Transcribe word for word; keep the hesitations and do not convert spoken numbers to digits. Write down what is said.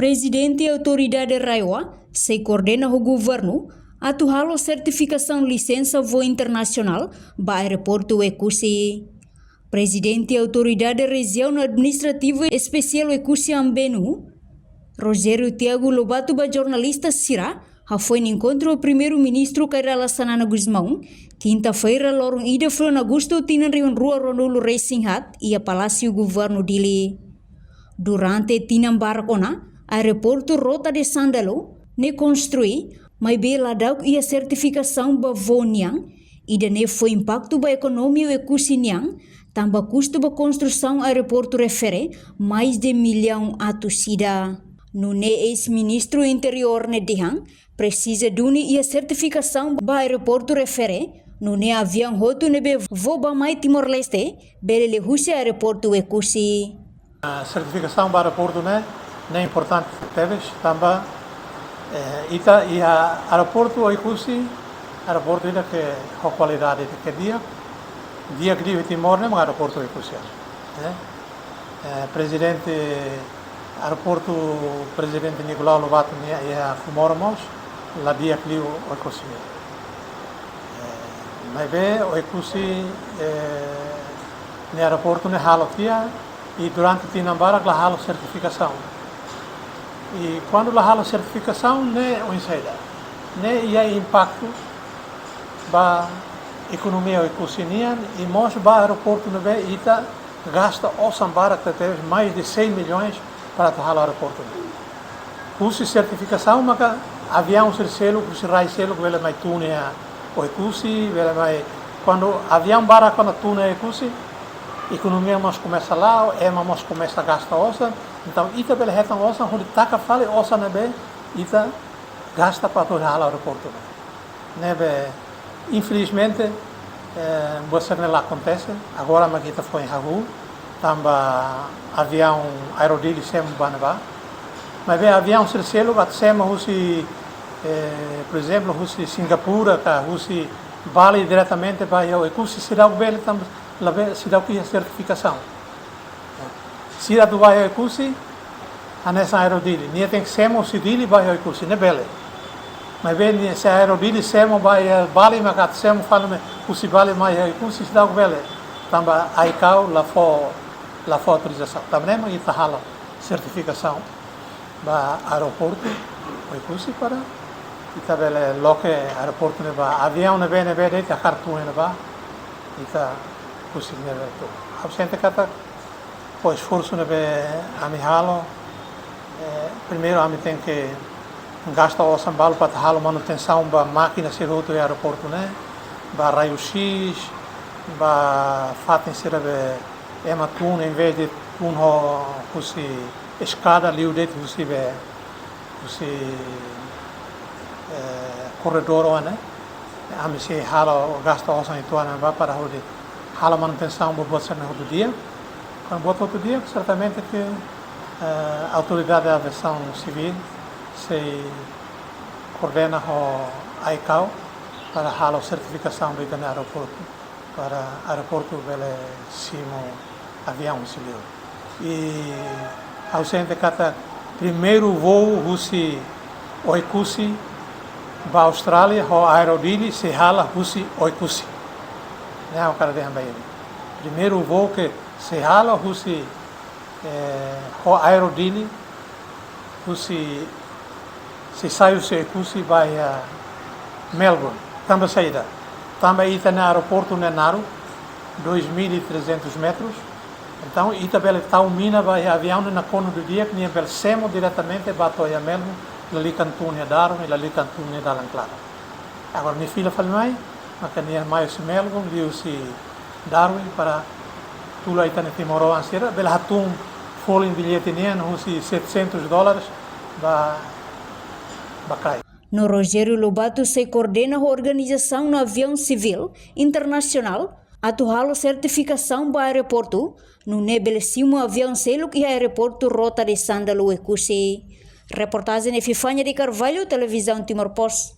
Prezidente Autoridade RAEOA sei koordena ho governu atu halo sertifikasaun lisensa voo internasionál ba aeroportu Oekusi. Prezidente Autoridade Rejiaun Administrativa Espesiál Oekusi Ambenu, Rogério Tiago Lobato, ba jornalista sira hafoin enkontru ho Primeiru-Ministru Kay Rala Xanana Gusmão, kinta-feira, loron ida fulan Agostu, tinan rihun rua ruanulu resin haat, iha Palásiu Governu Dili. Durante tinan barak ona, aeroportu Rota de Sândalo ne'e konstrui, maibé la dauk iha sertifikasaun ba voo nian, ida-ne'e fó impaktu ba ekonomia Oekusi nian, tanba kustu ba konstrusaun aeroportu refere mais de millaun atus ida. Nune'e eis-ministru Interiór ne'e dehan, presiza duni iha sertifikasaun ba aeroportu refere, nune'e aviaun hotu ne'ebé voo bá-mai Timor-Leste bele liu husi aeroportu Oekusi. Ah, sertifikasaun ba aeroportu ne'e, ne'e importante tebes, tanba, eh, ita iha aeroportu Oekusi, aeroportu ida ke ho kualidade ida ke di'ak, di'ak liu iha Timor ne'e mak aeroportu Oekusi, eh. Eh, prezidente aeroportu, Prezidente Nicolau Lobato nian iha Comoro mós, la di'ak liu Oekusi. Eh, maibé Oekusi, eh, nia aeroportu ne'e halo tiha, i durante tinan barak la halo sertifikasaun. I kuandu la halo sertifikasaun, ne'e oinsá ida? Ne'e iha impaktu ba ekonomia Oekusi nian, i mós ba aeroportu ne'ebé ita gasta osan barak tebes, mais de cem milhões para atu halo aeroportu ne'e. Husi sertifikasaun maka aviaun sira seluk, husi rai seluk bele mai tun iha Oekusi, bele mai. Kuandu aviaun barak kuandu tun iha Oekusi, ekonomia mós komesa la'o, ema mós komesa gasta osan. Entaun, ita bele hetan osan hodi taka fali osan ne'ebé ita gasta para atu halo aeroportu ne'e. Ne'ebé, infelizmente, eh, buat sira-ne'e la akontese. Agora mak ita foin hahú, tanba aviaun Aero Dili semo ba ne'ebá. Maibé aviaun sira seluk atu semo husi, eh, por ezemplu, husi Singapura ka husi Bali diretamente ba iha Oekusi, seidauk bele, tanba labele, seidauk iha sertifikasaun. Sira atu bá iha Oekusi, hanesan Aero Dili, nia tenke semo husi Dili bá iha Oekusi, ne'e bele. Maibé nia, se Aero Dili semo bá iha Bali, maka atu semo fali mai husi Bali mai iha Oekusi, seidauk bele. Tanba ICAO la fó, la fó autorizasaun. Tanba ne'e mak ita halo sertifikasaun ba aeroportu Oekusi para ita bele loke aeroportu ne'ebá. Aviaun ne'ebé, ne'ebé de'it hakarak tun iha ne'ebá, ita husik ne'ebé tun. Ha'u sente katak, ho esforsu ne'ebé ami halo, eh, primeiru ami tenke gasta osan balu para halo manutensaun ba mákina sira hotu iha aeroportu ne'e, ba raiu-X, ba fatin sira be ema tun, envezde tun ho husi eskada, liu de'it husi be, husi, eh, korredór oan ne'e. Ami sei halo gasta osan uitoan ne'ebá para hodi halo manutensaun ba buat sira-ne'e hotu di'ak. Kuandu buat hotu di'ak, sertamente ke, eh, Autoridade Aviasaun Sivíl sei koordena ho ICAO para halo sertifikasaun ba ita-nia aeroportu, para aeroportu bele simu aviaun husi liur. I ha'u sente katak primeiru voo husi Oekusi ba Austrália ho Aero Dili sei hala'o husi Oekusi. Ne'e ha'u hakarak dehan ba imi. Primeiru voo ke sei hala'o husi, eh, ho Aero Dili, husi, sei sai husi Oekusi ba iha Melbourne. Tanba saida? Tanba ita-nia aeroportu ne'e naruk, dois mil e trezentos metros. Entaun, ita bele tau mina ba iha aviaun ne'e nakonu didi'ak, nia bele semo diretamente ba to'o iha Melbourne, lalika tun iha Darwin, lalika tun iha dalan klaran. Agora, nia fila fali mai, maka nia mai husi Melbourne, liu husi Darwin para tula ita-nia timoroan sira, bele hatún folin billete nian husi setecentos dólares ba, ba kai. No Rogério Lobato sei koordena ho organizasaun no aviaun sivíl internasionál atu halo sertifikasaun ba aeroportu, nune'e bele simu aviaun seluk iha aeroportu Rota de Sândalo Oekusi. Reportajen Epifania de Carvalho, Televizaun Timor Post.